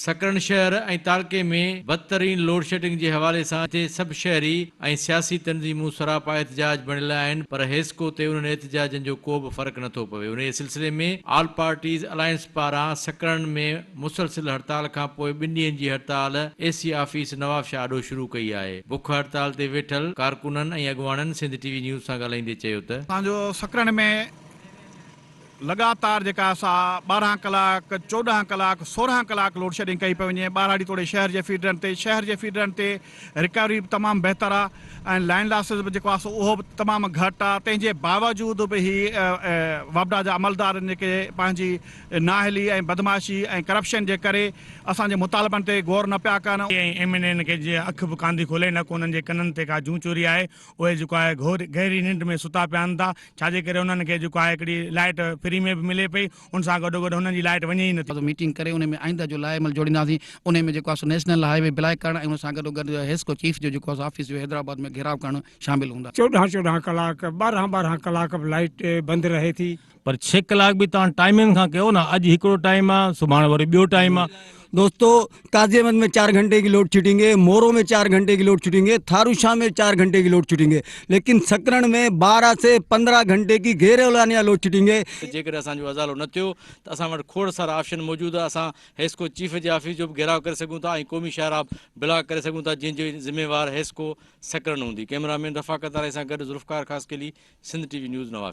سڪرنڊ شهر ۽ تعلقي ۾ بدترين لوڊشيڊنگ جي حوالي سان جتي سڀ شهري ۽ سياسي تنظيمون سراپا احتجاج بڻيل آهن پر حيسڪو تي انهن احتجاجن جو ڪو به فرق نٿو پوي انهيء سلسلي ۾ آل پارٽيز الائنس پاران سڪرنڊ ۾ مسلسل هڙتال کان پوء ٻن ڏينهن جي هڙتال اي سي آفيس نوابشاهه آڏو شروع ڪئي آهي بک هڙتال تي ويٺل ڪارڪنن ۽ اڳواڻن سنڌ ٽي وي نيوز سان ڳالهائيندي چيو ته. اسان جو سڪرنڊ ۾ لڳاتار جيڪا سا 12 ڪلاڪ، 14 ڪلاڪ، 16 ڪلاڪ لوڊشيڊنگ ڪئي پئي وڃي، ٻهراڙي توڙي شهر جي فيڊرن تي، شهر جي فيڊرن تي رڪوري به تمام بهتر آ ۽ لائين لاسز به جيڪو آ سو اهو به تمام گهٽ آ، تنهن جي باوجود به هي واپڊا جا عملدار جيڪي پنهنجي نااهلي ۽ بدمعاشي ۽ ڪرپشن جي ڪري اسان جي مطالبن تي غور نه پيا ڪن. ۽ ايم اين اين کي جي اک به ڪانه ٿي کولي نه ڪو انهن جي ڪنن تي ڪا جون چوري آهي اهي جيڪو آهي گهور گهري ننڊ ۾ ستا پيا آهن ٿا ڇا جي ڪري انهن کي جيڪو آهي هڪڙي لائيٽ فري ۾ به ملي پئي ان سان گڏو گڏ هنن جي لائيٽ وڃي ئي نٿي. ميٽنگ ڪري انهي ۾ آئنده جو لائحه عمل جوڙينداسين انهي ۾ جيڪو آهي سو نيشنل هاء وي بلاڪ ڪرڻ ۽ ان سان گڏو گڏ حيسڪو چيف جو جيڪو آهي سو آفيس جو حيدرآباد ۾ گهيراء ڪرڻ شامل هوندا. 14 14 ڪلاڪ 12 12 ڪلاڪ به لائيٽ بند رهي ٿي. پر ڇهه ڪلاڪ به توهان ٽائمنگ کان ڪيو نه اڄ هڪڙو ٽائيم آ سڀاڻي وري ٻيو ٽائيم آ. دوستو قاضي احمد ۾ چار گهنٽي ڪي لوڊ شيڊنگ هي مورو ۾ چار گهنٽي ڪي لوڊ شيڊنگ هي ٿارو شاھ ۾ چار گهنٽي ڪي لوڊ شيڊنگ هي ليڪن سڪرنڊ ۾ 12 سي 15 گهنٽي ڪي غير اعلانيه لوڊ شيڊنگ هي. جيڪڏهن اسان جو ازالو نه ٿيو ته اسان وٽ کوڙ سارا آپشن موجود آهي اسان حيسڪو چيف جي آفيس جو به گهيراء ڪري سگهون ٿا ۽ قومي شاهراهه بلاڪ ڪري سگهون ٿا جنهن جي ذميوار حيسڪو سڪرنڊ هوندي ڪئميرا مين رفاقت آرائي سان گڏ Zulfiqar Khaskheli Sindh T V news Nawabshah.